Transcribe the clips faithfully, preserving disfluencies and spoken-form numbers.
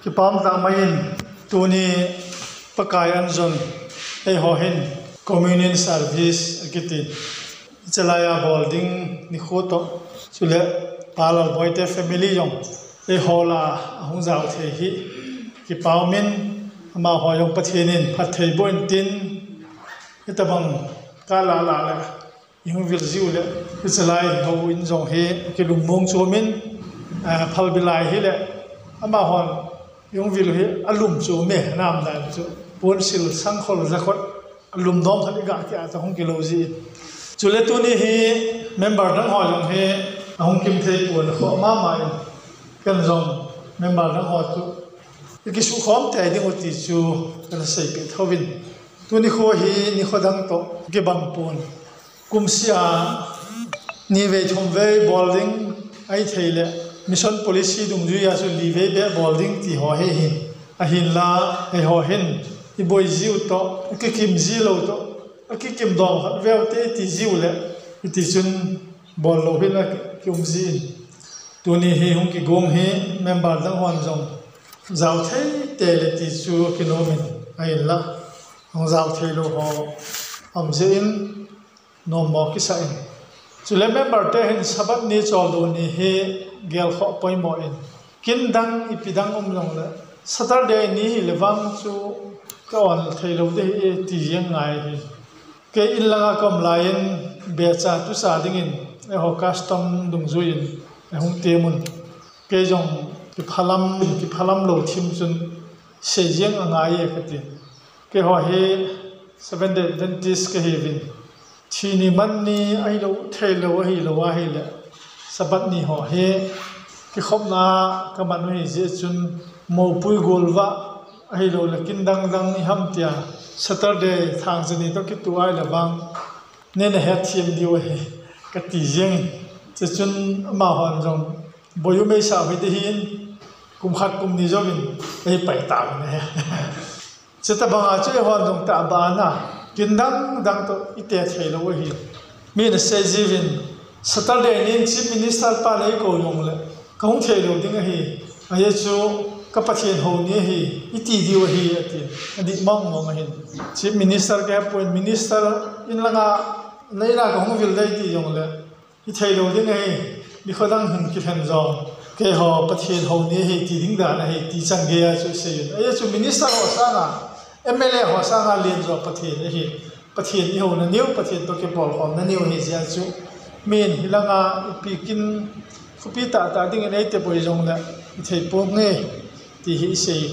Kipah tah mai in, tuni Pakai an jon, eiho hin communion service akiti, hichelai a bol ding nikho toh, chule Pa Lalboite family jong eiho lah a ahung jao thei hi kipah um in, amaho jong Pathen in phatthei boh in tin, hitobang kah lah lah le ihung vil jiu le, hichelai houin jong hi kilungmong chom in, ah, phalbi lai hile, amahon ihung vil u hi alum chom e, nam dai chu ponsil sangkhol jakhot alum dom khat iga kit a chu hung kilo ji in. Chule tuni hi member dang ho jong hi ahung kim thei pon, akhoh mama in, ken jong member dang ho chu ikisukhom tei ding u ti chu kana seipeh tho in. Tuni kho hi nikho dang toh kibang pon. Kumseh a nivei thumvei bol ding ahithei le, mission policy dungjuia chu livei beh bol ding ti ho hi ahin. Ahinla eiho hin iboi jiu toh, akikim ji lou toh, akikim dom khat veu te iti jiu le, hiti chun bol lou hin akium ji in. Tuni hi hung kigong hi member dang hon jong jao thei tei le ti chu kinom in, ahinla hung jao thei lou ho um jeh in nommo kisa in. Chule member te hin Sabbath ni choldo ni hi gelkhoh poimo in. Kin dang ipi dang um jongle, Saturday ni hile vang chu ka on thei lou ding ahi ti jeng ngai hi. Kei in langa ka um lai in, becha tucha dingin eiho custom dungjui in ahung tem un. Kei jong kiphalam, kiphalam lou thim chun sei jeng angai e kati. Keiho hi Seventh Day Adventist kahiuvin, thi ni man ni ahilou, thei lou ahilou ahile, Sabbath ni ho hi kikhopna kaman u ahi jeh chun, mopui golvah ahilou le kin dang dang iham tia, Saturday thangcha ni toh kitoh ahile vang neina hetthem diu ahi kati jeng. Chuchun amahon jong boi u meisah u hite hin, kum khat kum ni jouvin eipai tauvin ahi. Chutobanga chu eihon jong tahbeh a kin dang dang toh ite thei lou ahi. Min asei jiuvin, Saturday nin Chief Minister pan eikou jongle kahung thei lou ding ahi. Ajeh chu ka Pathen hou ni ahi, iti diu ahi ati. Adih mong mong ahin. Chief Minister kahepon, Minister in langa neina kahung vil dei ti jongle, ithei lou ding ahi, nikho dang hin kilhen jong, keiho Pathen hou ni ahi ti ding dan ahi ti chan geiya chu isei un. Ajeh chu Minister ho sanga, M L A ho sanga len jo Pathen ahi. Pathen ihouna niu, Pathen toh kibol khomna niu ahi jeh chu, min hilanga ipi kin khopi tahtah dingin eite boi jongle ithei ponge ti hi isei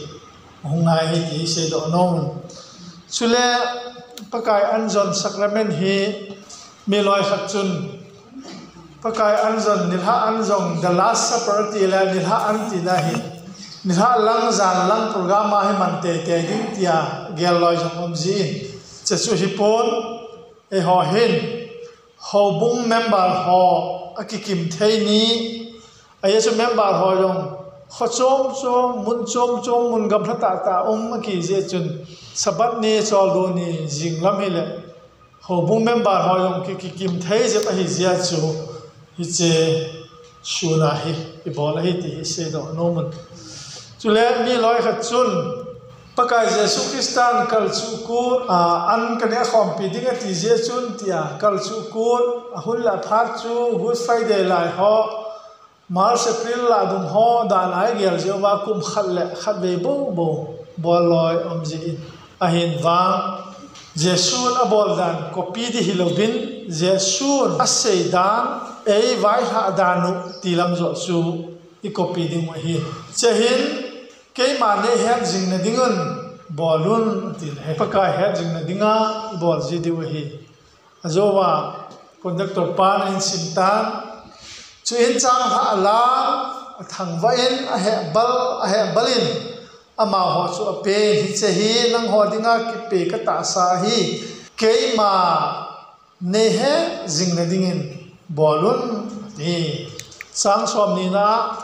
hung ngai ahi ti hi seidoh nom un. Chule Pakai an jon sacrament hi mi loikhat chun Pakai an jon, nilhah an jong, the Last Supper tile nilhah an tina hi, nilhah lang jan lang program a hi man teitei ding tia gel loi jong um jin. Chuchu hipon, eiho hin houbung member ho akikim thei ni, ajeh chu member ho jong kho chom chom, mun chom chom, mun gamlha tahtah um aki jeh chun, Sabbath ni choldo ni jing lam hile houbung member ho jong ki, kikim thei jep ahi jeh chu hiche suna hi ibol ahi ti hi seidoh nom un. Chule mi loikhat chun Pakai Jesu Christan kalchuh kut, a, an kaneh khompi ding ati jeh chun tia kalchuh kut, ahun le aphat chu Good Friday lai ho, March, April lah dung ho dan a igel jeh uva kum khat le khatvei bou bou bol loi um jin, ahin vang Jesun abol dan copy ding hilouvin, Jesun asei dan eivaihlah dan u ti lam joh chu icopy ding u ahi. Chehin keima neihet jingna dingun bolun atin ahi. Pakai het jingna dinga ibol ji diu ahi. Ajouva conductor pan ahin sim tan. Chuin changlhah alan, athangvah in, ahehbal, ahehbal in, amaho chu apen, hiche hi nangho dinga kipe katahsa ahi, keima neihet jingna dingin bolun ati. Chang somnina,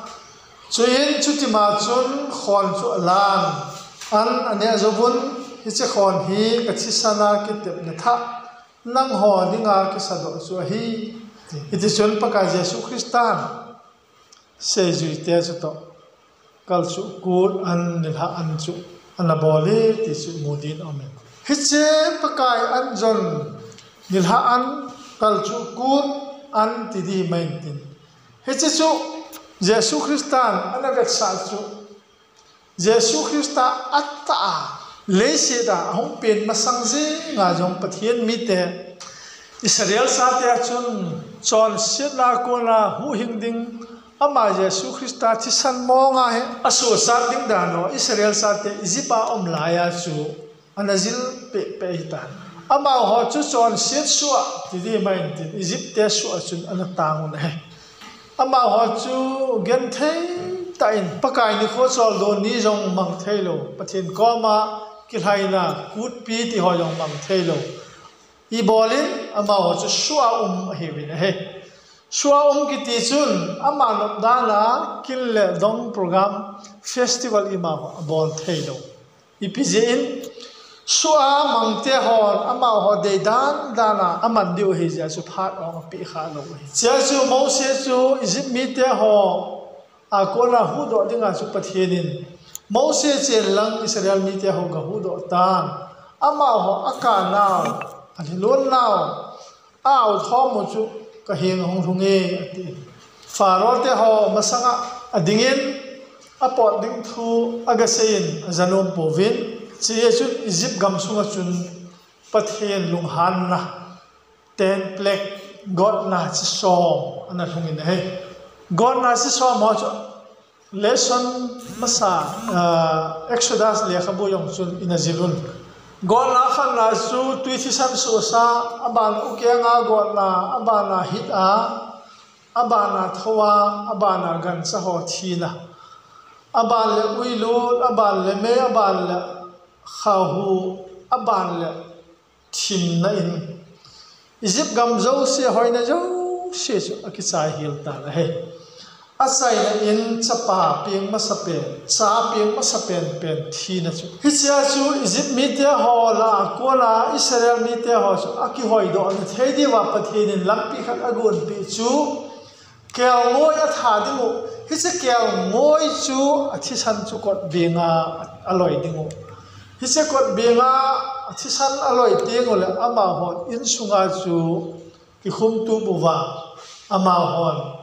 chuin chutima chun khon chu alan, an aneh jouvun, hiche khon hi kathisana kitepna thah nangho dinga kisadoh chu ahi. Hitichun Pakai Jesu Christan seijuite chutoh kalchuh kut an, nilhah an chu ana bol e ti chu mu din aum e. Hiche Pakai an jong nilhah an, kalchuh kut an ti di mai intin. Hiche chu Jesu Christan ana vetsah chu Jesu Christa atah a leiset a ahung pen masang jenga jong Pathen mite Israel chate a chun chonsetna kona huhhing ding, ama Jesu Christa thisan monga hi asuhsat ding dan ho Israel chate Egypt a um laiya chu ana jil pehpeh ahitan. Amaho chu chonset soh a ti di mai intin, Egypt te soh a chun ana tang un ahi. Amaho chu genthei tah in Pakai nikho choldo ni jong mang theilou, Pathen koma kilhaina kutpi ti ho jong mang theilou. Ibol in amaho chu soh a um ahiuvin ahi. Soh a um kiti chun ama nop dan a kin le dong program, festival ima ho abol theilou. Ipi jeh in, soh a mangte hon amaho deidan dan a aman diu ahi jeh a chu phat ong apeh kha lou ahi. Chea chu Mose chu Egypt mite ho a kona huhdoh dinga chu Pathen in Mose chen lang Israel mite ho gahuhdoh tan. Amaho akanau, alhilon nau, a-au thom u chu kahenga hung lhung e, ati. Pharaoh te ho masanga adingin apot ding thu agasei in ajanom pouvin, chea chun Egypt gamsunga chun Pathen lunghanna, ten plague, gotna chi som ana lhung in ahi. Gotna chi som ho chu lesson masa, Exodus lekhabu jong chun ina jil un. Gotna khatna chu twi thisan sohsa, abana ukenga gotna, abana hit a, abana thou a, abana gancha ho thina, aban le uilut, aban le mei, aban le khahu, aban le thimna in Egypt gam jouse, hoina jouse chu akichai hel tan ahi. Achaina in chapa peng masapen, cha peng masapen pen thina chu. Hichea chu Egypt mite ho lah a kona Israel mite ho chu akihoidoh na thei diuva Pathen in lampi khat agonpeh chu kelngoi atha ding u. Hiche kelngoi chu athisan chu kotbenga aloi ding u. Hiche kotbenga athisan aloi teng uleh amahon insunga chu kikhumtup uva amahon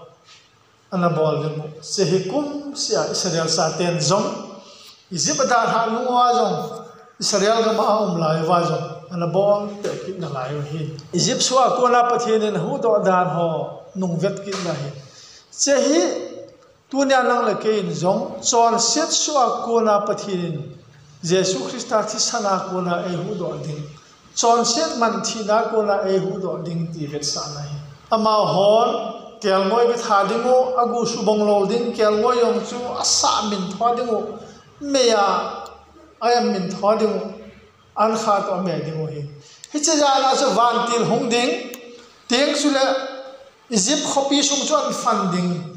ana bol ding u. Hiche hi kumsea Israel chaten jong Egypt adalhah nung uva jong, Israel gam a aum lai uva jong ana bol teh kit nalai u ahi. Egypt soh a kona Pathen in ahuhdoh dan ho nung vet kit na ahi. Hiche hi tunia nang le kei in jong chonset soh a kona Pathen in Jesu Christa thisan a kona eihuhdoh ding, chonset man thina kona eihuhdoh ding ti vetsahna ahi. Amahon kelngoi kitha ding u, agu subong lou ding, kelngoi jong chu asah min tho ding u, mei a, a-em min tho ding u, ankha toh ame ding u ahi. Hiche jana chu vantil hung ding, teng chule Egypt khopi sung chu anphan ding.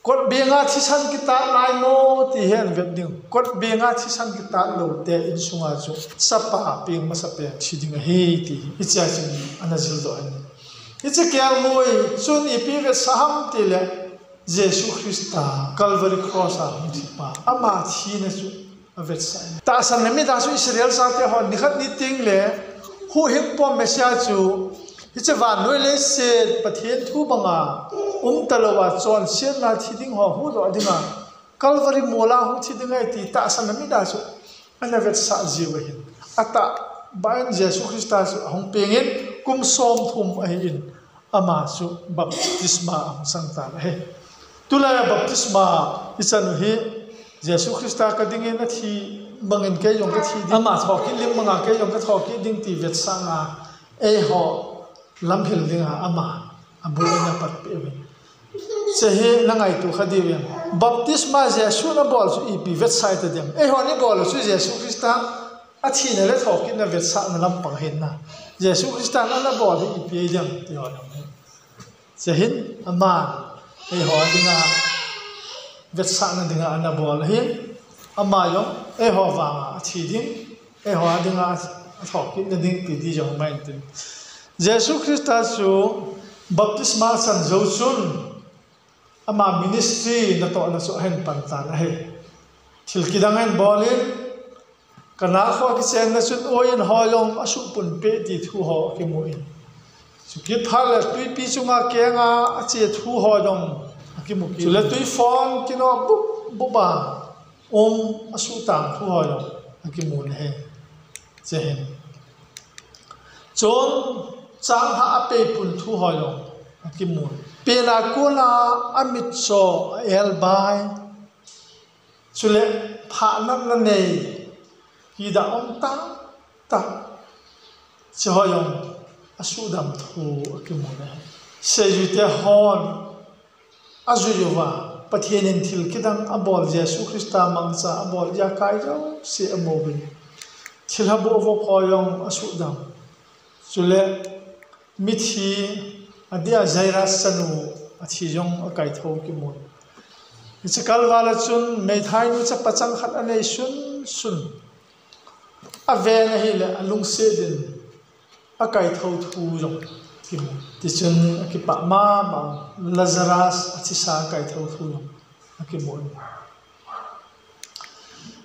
Kotbenga thisan kitat lai mo ti hi ahin vet ding. Kotbenga thisan kitat lou te insunga chu chapa peng masapen thi ding ahi ti hichea chun ana jildoh ahi. Hiche kelngoi chun ipi vetsah ham tile Jesu Christa Calvary Cross a hung thipa, ama thina chu avetsah ahi. Tahsanna mit a chu Israel chate hon nikhat ni tengle huhhingpo Messiah chu hiche vannoi leiset Pathen thu banga umtalouva chonsetna thi ding ho huhdoh dinga Calvary mol a hung thi ding ahi ti tahsanna mit a chu ana vetsah jiu ahin. Atahbeh in Jesu Christa chu ahung pengin kum somthum ahin, ama chu baptisma ahung chang tan ahi. Tulai a baptisma ichan u hi Jesu Christa kadingin athi bangin kei jong kathi ding, ama thokit lim banga kei jong kathokit ding ti vetsahna eiho lamhil dinga ama abul in apatpeh uvin. Hiche hi nangaito kha diu vem? Baptisma Jesun abol chu ipi vetsah itadem? Eihon ibol u chu Jesu Christa athina le thokitna vetsahna lampang ahin na. Jesu Christan anabol hi ipi ahidem ti ho jong hi. Hiche hin aman eiho dinga vetsahna dinga anabol ahin, ama jong eiho vanga athi ding, eiho dinga athokitna ding ti di jong mai intin. Jesu Christa chu baptisma achan jou chun ama ministry natohna chu ahin pan tan ahi. Thil kidang ahin bol in, Kana kho kichenna chun uoin ho jong asuhpun peh ti thu ho akimu in. Chukit phat le tuipi chunga kenga ache thu ho jong akimu kit. Chule tuifon kinoh bup bup a um asuhtang thu ho jong akimu in ahi. Chehin. Chun changlhah apeipun thu ho jong akimu in. Pena kona amitcho a-elbai. Chule phahnatna nei, kida um tah tah, hiche ho jong asuhdam thu akimu in ahi. Seijuite hon ajui uva, Pathen in thil kidang abol, Jesu Christa mangcha abol, ijakai jouse amu uvin. Thilha bohvop ho jong asuhdam. Chule mithi, adeh a Jairus chanu athi jong akaithou kimu. Hiche kalval a chun meithainu chapa chang khat anei sunsun. Aven ahile alungset in akaithou thu jong kimu. Tichun akipah mama, Lazarus athisa akaithou thu jong akimu.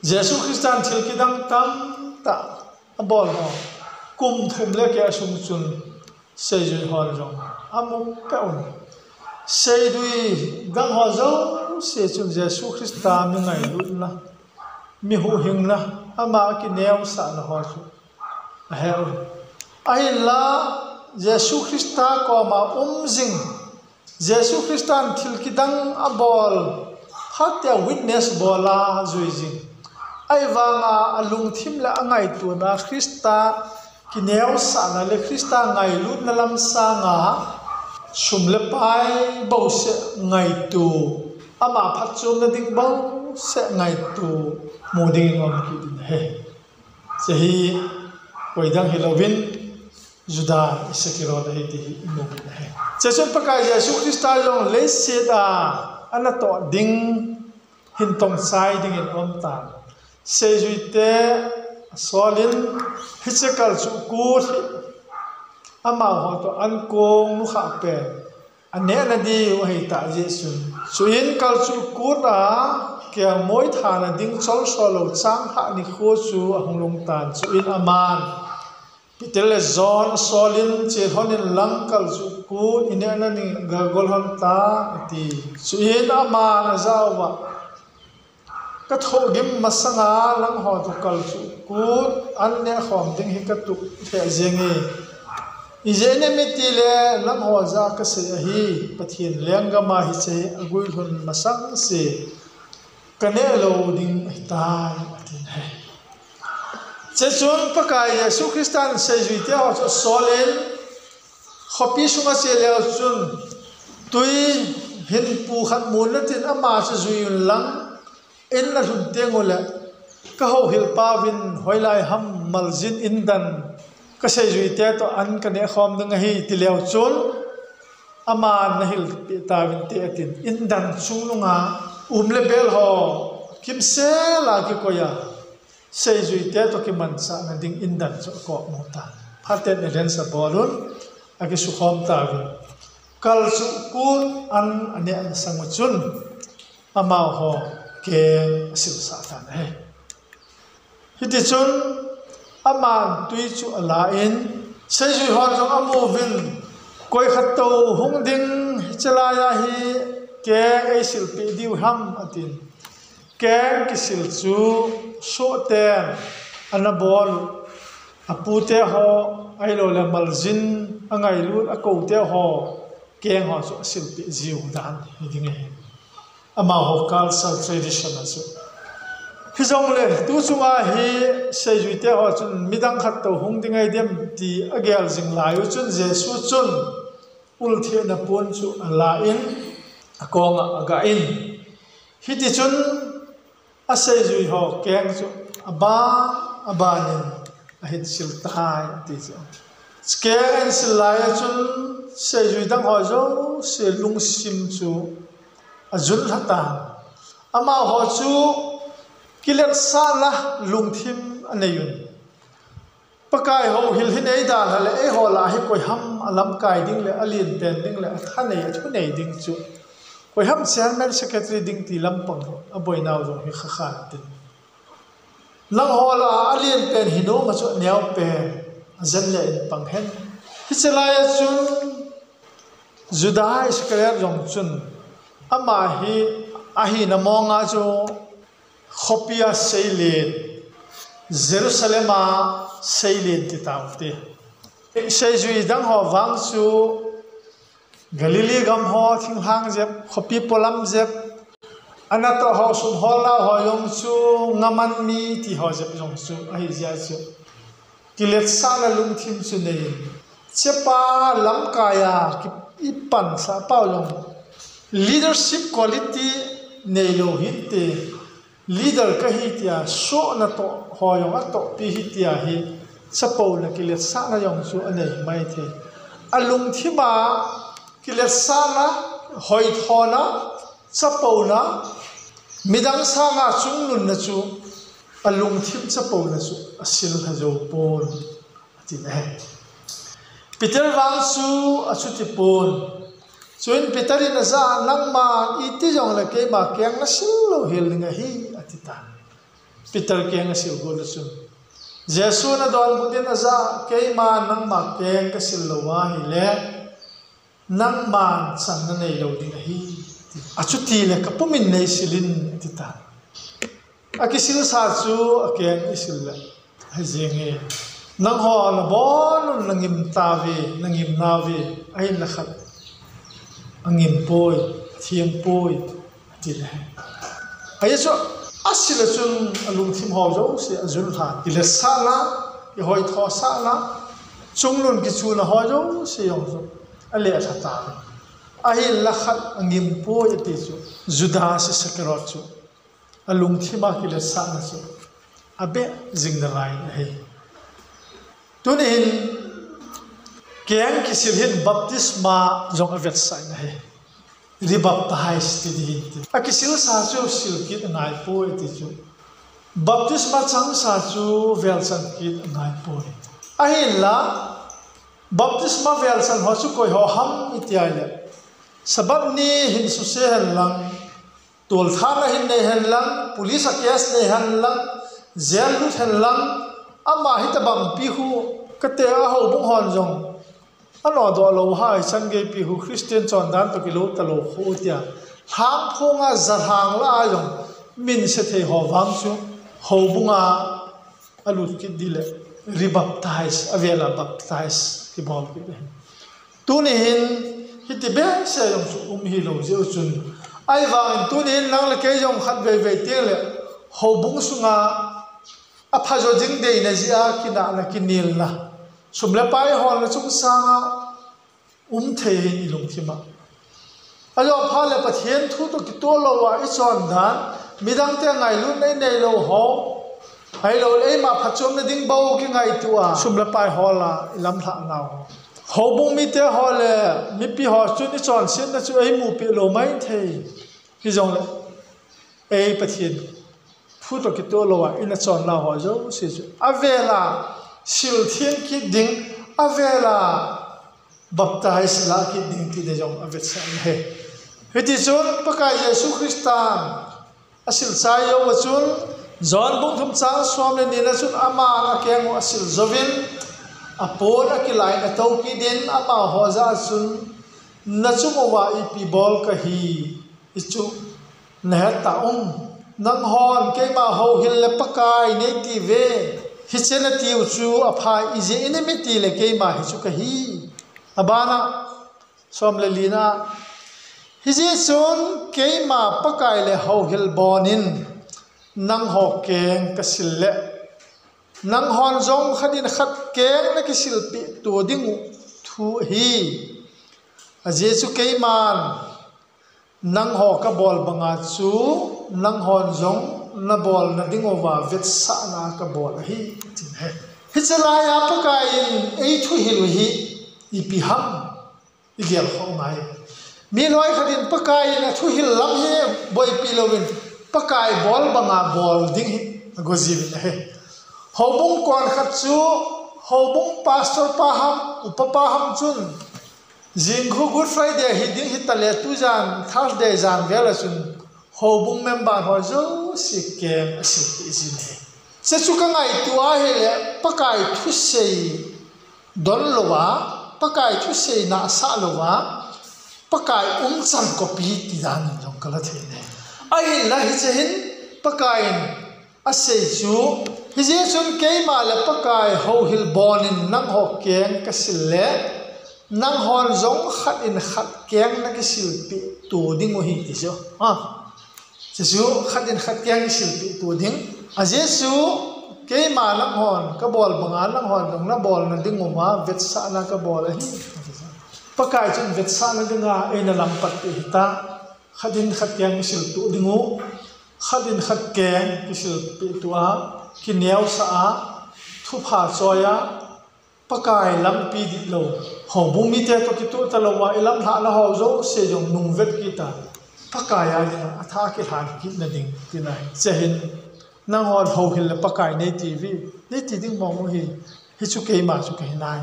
Jesu Christan thil kidang tamtah abol ho, kum thum le keh asung chun seijui hon jong amu peh un. Seijui dang ho jouse chun Jesu Christa mi ngailutna, mi huhhingna, ama kineosahna ho chu ahe un. Ahinla Jesu Christa koma um jing, Jesu Christan thil kidang abol, phatea witness bol a jui jing. Ahivanga alungthim le angaitona Christa kineosahna le Christa ngailutna lam sanga sum le pai bouseh ngaito, ama phatchomna ding bouseh ngaito mu dingin um kit in ahi. Hiche hi koidang hilouvin Juda Iscariot ahi ti hi imu in ahi. Hiche chun Pakai Jesu Christa jong leiset a anatoh ding hin tongchai dingin aum tan. Seijuite asol in hiche kalchuh kut hi amaho toh ankong nukhah pen anehna diu ahitah jeh chun. Chuin kalchuh kut a kengmoi thana ding cholso lou changlhah nikho chu ahung lhung tan. Chuin aman Peter le John asol in, chelhon in lang kalchuh kut inehna ding galgol lhon tan ati. Chuin aman ajah uva, kathohgim masanga nangho toh kalchuh kut an nehkhom ding hi katup lheh jenge. Ijeh inem itile nangho jah a kasei ahi, Pathen lenggam a hiche hi aguilhun masang se kaneh lou ding ahitai, atin ahi. Hiche chun Pakai Jesu Christan seijuite ho chu asol in, khopi sunga che leu chun, twi hinpu khat mun natin ama chu jui unlang, in nalhun tengule, kahouhil pauvin hoilai ham maljin indan kaseijuite toh an kanehkhom ding ahi tileu chun, aman nahilpeh tauvinte atin, indan chungnunga um le bel ho kimsel a kikoi a, seijuite toh kimanchahna ding indan chu akohmu tan. Phaten arrange abol un, akisukhom tauvin. Kalchuh kut an aneh masang u chun, amaho keng asilsah tan ahi. Hitichun aman twi chu alan, seijui hon jong amuvin, koi khattou hung ding hiche laiya hi keng eisilpeh diu ham atin. Keng kisil chu sohten ana bol u, apute ho, ahiloule maljin angailut akoute ho, keng ho chu asilpeh jiu dan hiding ahi. Amaho cultural tradition a chu. Hijongle, tu chunga hi seijuite ho chun midang khattou hung ding ahi dem ti agel jing lai u chun Jesu chun ulthehna pon chu alan, akonga agah in. Hitichun aseijui ho keng chu aban abanin ahin sil tai ati chu. Keng ahin sil lai a chun seijui dang ho jouse lungsim chu ajun lha tan. Amaho chu kiletsahna lungthim anei un. Pakai houhil hi eidalha le eiho lah a hi koiham alamkai ding le alenpen ding le athanei athunei ding chu Koiham chairman secretary ding ti lampang aboinau jong hi khakhan tin. Nangho lah a alen pen hi nom a chu aneo pen ajen le in pang hen. Hiche lai a chun Judah Iscariot jong chun ama hi ahina mong a chu khopi a seilen, Jerusalem a seilen ti tau te. Seijui dang ho vang chu Galilee gam ho thinglhang jep, khopi polam jep, anatoh ho sum holnau ho jong chu ngaman mi ti ho jep jong chu ahi jeh a chu kiletsahna lungthim chu nei. Chepa lamkai a ki, i pansah pau jong leadership quality neilou hinte, leader kahi tia sohna toh ho jong atohpi hi tia hi chapouna kiletsahna jong chu anei mai thei. Alungthim a kiletsahna, hoithona, chapouna, midang sanga chungnunna chu alungthim chapouna chu asil lha jou pon, ati ahi. Peter vang chu achuti pon. Chuin Peter in ajah a, nangman iti jongle keima keng nasil louhel ding ahi, ati tan. Peter keng asil got a chun Jesu'n adonbut in ajah a, keiman nangma keng kasil lou ahile nangman channa neilou ding ahi, ati. Achutile kapum in neisil in, ati tan. Akisilsa chu akeng isil le, hijeng hi, nangho nabonun nangim tauve, nangim nauve, ahinla khat angim poi, atheng poi, ati le. Ajeh chu asil a chun alungthim ho jouse ajun lhan, kiletsahna, kihoithosahna, chungnun kichuna ho jouse jong chu alelha tauve. Ahinla khat angim poi ati chu Judas Iscariot chu alungthim a kiletsahna chu abeh jing nalai ahi. Tuni hin keng kisil hin baptisma jong avetsah in ahi. Rebaptize ti ding hin ti. Akisilsa chu sil kit angaipoi ti chu. Baptisma changsa chu velchan kit angaipoi. Ahinla baptisma velchan ho chu koiho ham iti ahile, Sabbath ni hin suse henlang, tolthatna hin nei henlang, police a case nei henlang, jail lut henlang, ama hitobang pi khu kate a houbung hon jong anodoh lou hai, chan geipi khu Christian chondan toh kilou talou khu tia lhangphong a jalhang lah a jong minse thei ho vang chu houbung a alut kit ding le rebaptize, avela baptize kibol kit ahi. Tuni hin hiti behseh jong chu um hilou jeh u chun, ahivangin tuni hin nang le kei jong khatvei vei teng le houbung sunga aphajo ding deina jeh a kinahna kinelna, sum le pai holna chungchang a um thei hin ilungthim a. Ajou phat le Pathen thu toh kitoh lou a ichondan, midang te ngailutna inei lou ho, ahilouleh eima phatchomna ding bou kingaito a, sum le pai hol a ilamlhah nau ho, houbung mite ho le mipi ho chun ichonsetna chu eimupi lou mai thei. Hijongle ei Pathen thu toh kitoh lou a ina chon nau ho jouse chu avela sil theng kit ding, avela baptize lah kit ding ti ding jong avetsah in ahi. Hiti chun Pakai Jesu Christan asil chai jou a chun, John bung thum chang som le ni na chun aman akeng u asil jouvin, apon akilah in atou kit in, amaho jah a chun, nachung uva ipi bol kahi, hichu nahet ta um. Nanghon keima houhil le Pakai neiti uve, hiche natiu chu aphai, ijeh inem itile keima hichu kahi. Abana, som le li na, hijeh chun keima Pakai le houhil bon in nangho keng kasil le, nanghon jong khat in khat keng nakisilpeh to ding u thu ahi. Ajeh chu keiman nangho kabol banga chu nanghon jong nabolna ding uva vetsahna kabol ahi, tin ahi. Hiche laiya Pakai in eithuhil u hi ipi ham, igel khoh ngai. Mi loi khat in Pakai in athuhil lam hi boipi louvin, Pakai bol banga bol ding hi ago jiuvin ahi. Houbung kon khat chu, houbung pastor pa ham, upa pa ham chun, Jingkhu Good Friday hi ding hi tale tujan Thursday jan vel a chun houbung member ho jouse keng asilpeh jin ahi. Chuche chu ka ngaito ahile Pakai thusei don louva, Pakai thusei nahsah louva, Pakai umchan copy ti dan in jong kala thei ne. Ahinla hiche hin Pakai in asei chu, hijeh chun keima le Pakai houhil bol in nangho keng kasil le, nanghon jong khat in khat keng nakisilpeh to ding u ahi ti chu. Ha. Chuche chu khat in khat keng kisilpeh to ding. Ajeh chu keima nanghon kabol banga nanghon jong nabol na ding uva vetsahna kabol ahi. Pakai chun vetsahna dinga eina lampat peh hita. Khat in khat keng kisil to ding u. Khat in khat keng kisilpeh to a, kineosah a, thupha choi a, Pakai lampi dihlou, houbung mite toh kitoh talouva ilamlhahna ho jouse jong nungvet kit a, Pakai a dinga atha kilhan kitna ding tina ahi. Chuche hin nanghon houhil le Pakai neiti uve, neiti ding mong u ahi. Hichu keima chu kahi nai.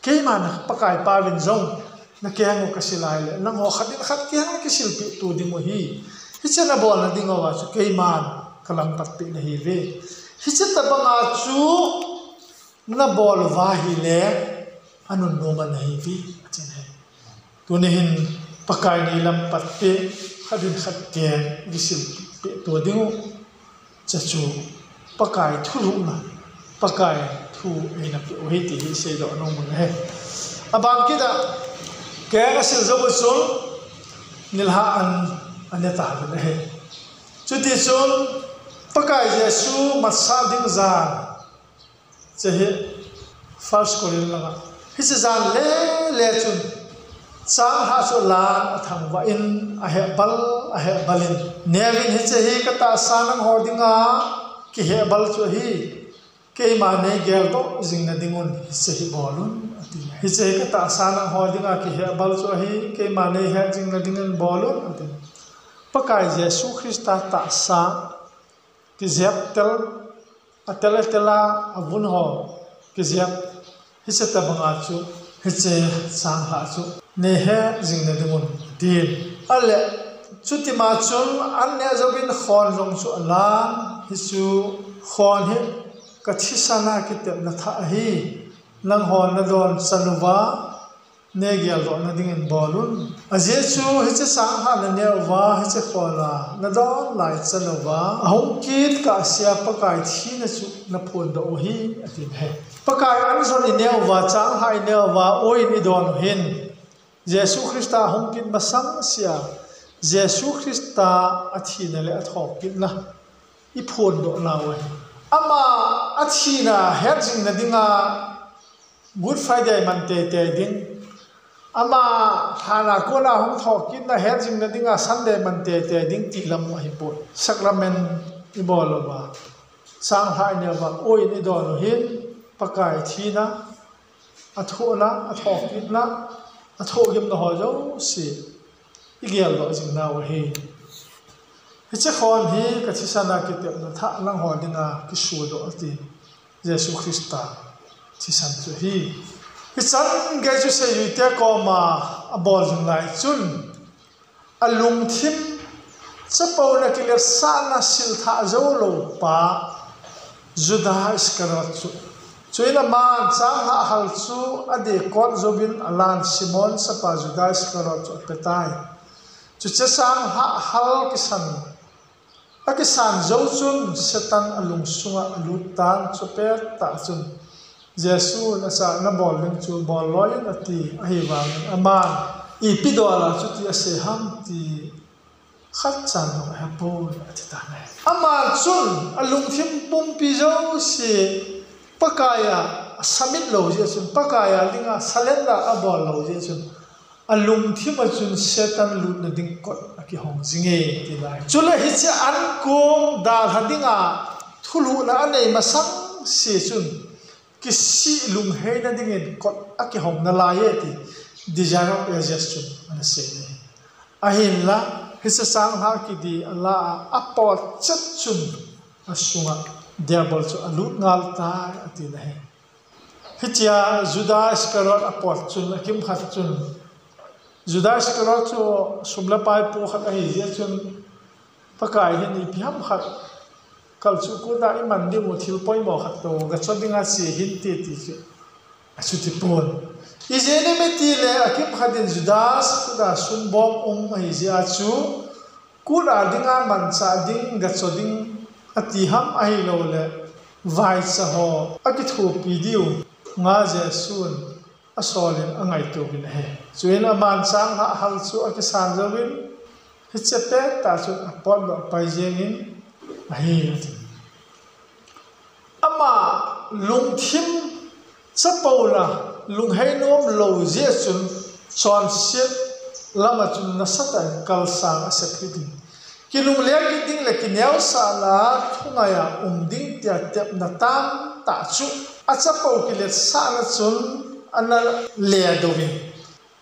Keima na Pakai pauvin jong nakeng u kasil ahile nangho khat in khat keng nakisilpeh to ding u ahi. Hiche nabolna dinguva chu keiman kalampat peh nahiuve. Hiche tobanga chu nabol uva ahile anunnom nahiuve, atin ahi. Tuni hin Pakai in eilampat peh, khat in khat keng kisilpeh to ding u. Chuche chu Pakai thulhuhna, Pakai thu eina peh u ahi ti hi seidoh nom u ahi. Aban kit a, keng asil jou u chun nilhah an ane tauvin ahi. Chutichun Pakai Jesu matsah ding jan, chuche hi First Corinth langa, hiche jan lele chun changlhah chu alan athangvah in ahehbal ahehbal in, neuvin hiche hi katahsa nangho dinga kihehbal chu ahi, keima neigeldoh jingna dingun hiche hi bol un, ati. Hiche hi katahsa nangho dinga kihehbal chu ahi, keima neihet jingna dingin bol un, ati. Pakai Jesu Christa tahsa kijep tel, atel atel a avun ho kijep, hiche tobanga chu hiche changlhah chu neihet jingna dingun, atin. Ahile chutima chun an neh jouvin khon jong chu alan, hichu khon hi kathisan a kitepna thah ahi, nanghon nadon chan uva neigeldohna dingin bol un. Ajeh chu hiche changlhah naneh uva hiche khon a nadon lai chan uva ahung kit kahsea Pakai thina chu naphondoh u ahi, atin ahi. Pakai anjon ineh uva, changlhah ineh uva, oi in idon u hin Jesu Christa ahung kit masang sea Jesu Christa athina le athokitna iphondoh nau ahi. Ama athina het jingna dinga Good Friday man teitei ding, ama lhana kona hung thokitna het jingna dinga Sunday man teitei ding ti lam ahipoi. Sacrament ibol uva, changlhah ineh uva, oi in idon u hin Pakai thina, athohna, athokitna, athohgimna ho jouse igeldoh jing nau ahi. Hiche khon hi kathisan a kitepna thah nangho dinga kisodoh, ati. Jesu Christa thisan chu ahi. Hichan gei chu seijui te koma abol jing lai chun, alungthim chapouna kiletsahna silthah joulou pa Juda Iscariot chu, chuin aman changlhah hal chu adeh kot jouvin alan Simon chapa Juda Iscariot chu apetai. Chuche changlhah hal kisan, akisan jou chun Satan alungsunga alut tan, chupettah chun Jesun acha nabol ding chu bol loi in ati, ahivangin aman ipi dola chuti asei ham ti khatchan jong ahepoi, ati tan ahi. Aman chun alungthim pumpi jouse Pakai a asubmit lou jeh chun, Pakai a dinga surrender abol lou jeh chun, alungthim a chun Satan lutna ding kot akihong jinge, tina ahi. Chule hiche ankong dalha dinga thulhuhna anei masang se chun, kisih lungheina dingin kot akihong nalaiye ti Desire of Ages chun ana sei ahi. Ahinla, hiche changlhah kiti ala a apot chet chun asunga Diabol chu alut ngal tai, ati ahi. Hichea Juda Iscariot apot chun, akimkhat chun Judas Iscariot chu sum le pai pu khat ahi jeh chun, Pakai hin ipi ham khat kalchuh kut a iman ding u thil poimo khat tou gacho dinga che hinte ti chu achuti pon. Ijeh inem itile akimkhat in Judas kut a sumbom um ahi jeh a chu, kut a dinga manchah ding, gacho ding ati ham ahilouleh vaicha ho akithopi diu nga Jesun asol in angaito uvin ahi. Chuin aman changlhah hal chu akisan jouvin, hiche pettah chun apotdoh pai jengin ahi, ati. Ama lungthim chapouna lungheinom lou jeh chun chonset lama chun nasatah in kalsang asep hiding. Kilungle kit ding le kineosahna thungai a um ding tia tepna tamtah chu achapou kiletsahna chun ana ledoh uvin,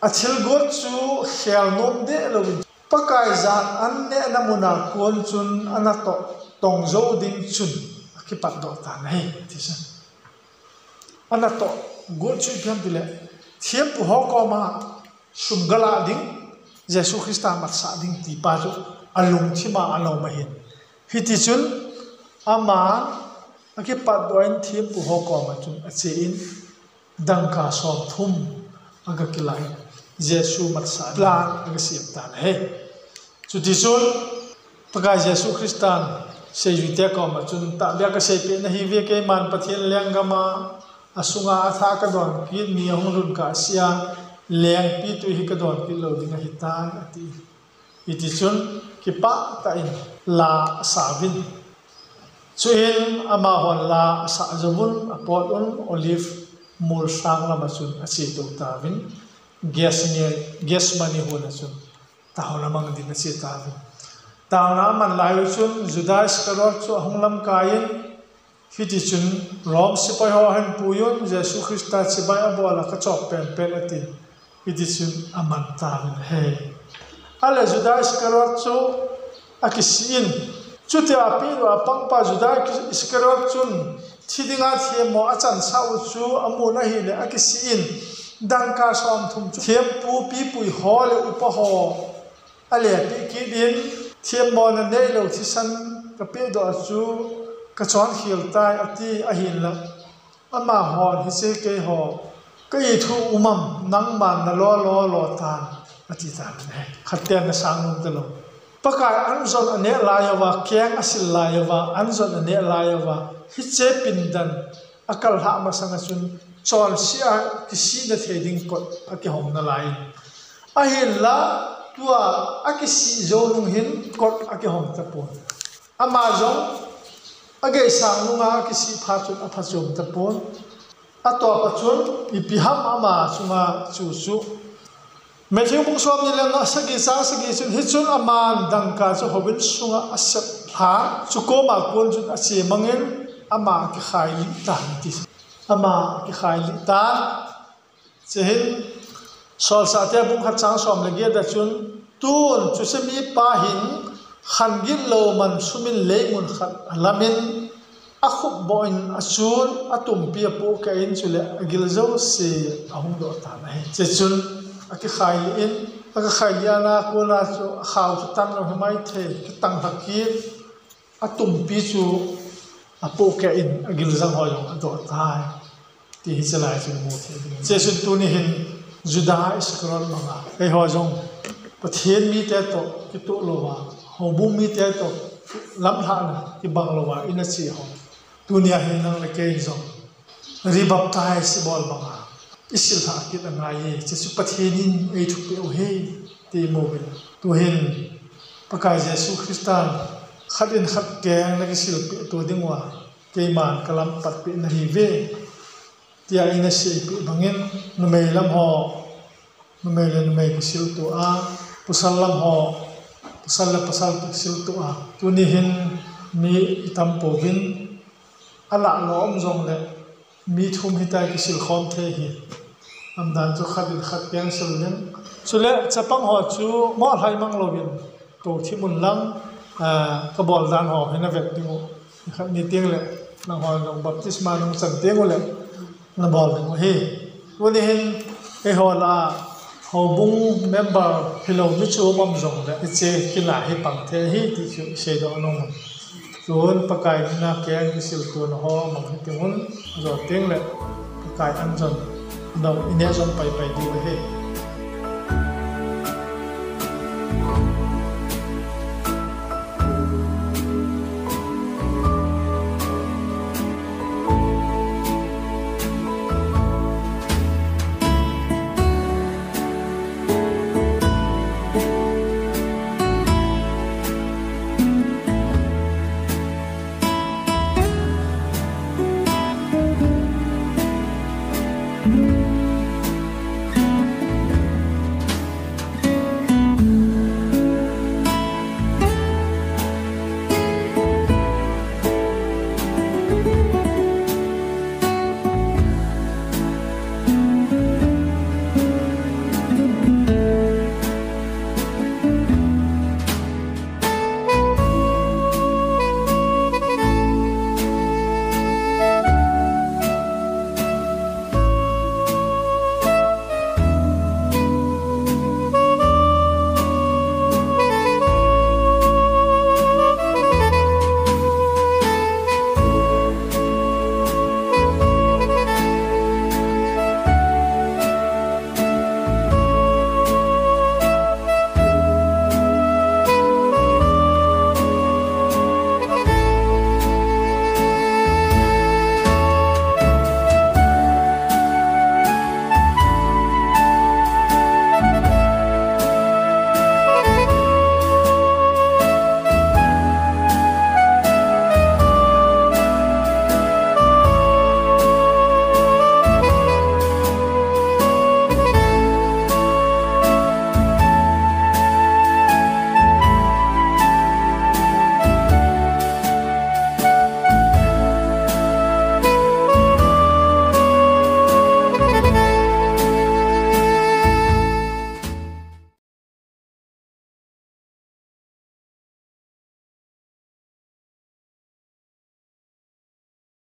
athilgot chu khelnom deh louvin, Pakai jan an nehna muna kon chun anatoh tong jou ding chun akipatdoh tan ahi, ati chu. Anatoh got chu ipi ham itile, thempu ho koma sum galah ding, Jesu Christa matsah ding ti pa chu alungthim a ana um ahin. Hitichun aman akipatdoh in thempu ho koma chun ache in, dangka somthum aga kilah in, Jesu matsah plan aga sem tan ahi. Chutichun Pakai Jesu Christan seijuite koma chun, tahbeh a kaseipeh nahiuve, keiman Pathen lenggam a asunga athah kadon kit, mi ahung lhun kahsea lengpitwi hi kadon kit lou ding ahitai, ati. Hitichun kipah tah in la asauvin. Chuin amahon la asah jouvun apot un Olive mol sang lama chun achetou tauvin, Gethsemane hon a chun taona mang ding ache tauvin. Taona aman lai u chun Judas Iscariot chu ahung lamkai in, hitichun Rome sepai ho ahin pui un, Jesu Christa chibai abol a kachop penpen atin, hitichun aman tauvin ahi. Ahile Judas Iscariot chu akisih in, chutia apeh uva pangpa Judas Iscariot chun thi dinga themmo achansah u chu amun ahile akisih in, dangka somthum chu thempu pipui ho le upa ho alepeh kit in, themmona neilou thisan kapehdoh a chu kachonkhel tai ati ahinla, amahon hiche keiho ka ithu um am, nangman nalo lo lo tan, ati tan ahi. Khatten nasang nom talou. Pakai an jon aneh lai uva, keng asil lai uva, an jon aneh lai uva, hiche pindan akal lhah masanga chun chonse a kisihna thei ding kot akihong nalai in, ahinla tua akisih jou nung hin kot akihong tapon. Ama jong ageisang nunga akisih phat chun aphachom tapon. Atopa chun ipi ham ama chunga chu chu. Matthew bung somni le nga, sagi chang sagi chun, hichun aman dangka chu houin sunga asep lhan, chu koma kon chun ache mangin ama akikhailih tan, ati. Ama akikhailih tan. Chuhin Solchahte bung khat chang som le get a chun, tun chuche mipa hin khan gitlou man sumin leimun khat alamin, akhupboh in achun, atumpi apohkeh in, chule agil jouse ahung doh tan ahi. Chuchun akikhailih in, akikhailih ana kona chu akhao chu tanglou himaithei, kitanglha kit, atumpi chu apohkeh in, agil jang ho jong adoh tai, ti hiche lai chun mu thei ding. Chuchun tuni hin Juda Iscariot banga eiho jong Pathen mite toh kitoh louva, houbung mite toh lamlhahna kibang louva ina che ho, tunia hi nang le kei jong rebaptize ibol banga isil lhah kit angai e, chuchu Pathen in eithupeh u ahi ti imu uvin. Tuhin Pakai Jesu Christan khat in khat keng nakisilpeh to dinguva keiman kalampat peh nahiuve, tia eina seipeh bangin, numei lam ho, numei le numei kisilto a, pasal lam ho, pasal le pasal kisilto a, tuni hin mi itam pouvin, alah lou um jongle mi thum hitia kisil khom thei hi. Amdan chu khat in khat keng sil ding. Chule chapang ho chu moh lhai mang louvin tou thim un lang, ah, kabol dan ho hi navet ding u. Khat ni teng le nangho jong baptisma nung chan teng ule nabol ding u ahi. Tuni hin eiho lah a Houbung member hilou mi chu um jongle, hiche kila hi pang thei ahi ti chu iseidoh nom in. Tun Pakai mina keng kisil tuna ho mang hitin, jou tengle Pakai an jon, nang ineh jon paipai diu ahi.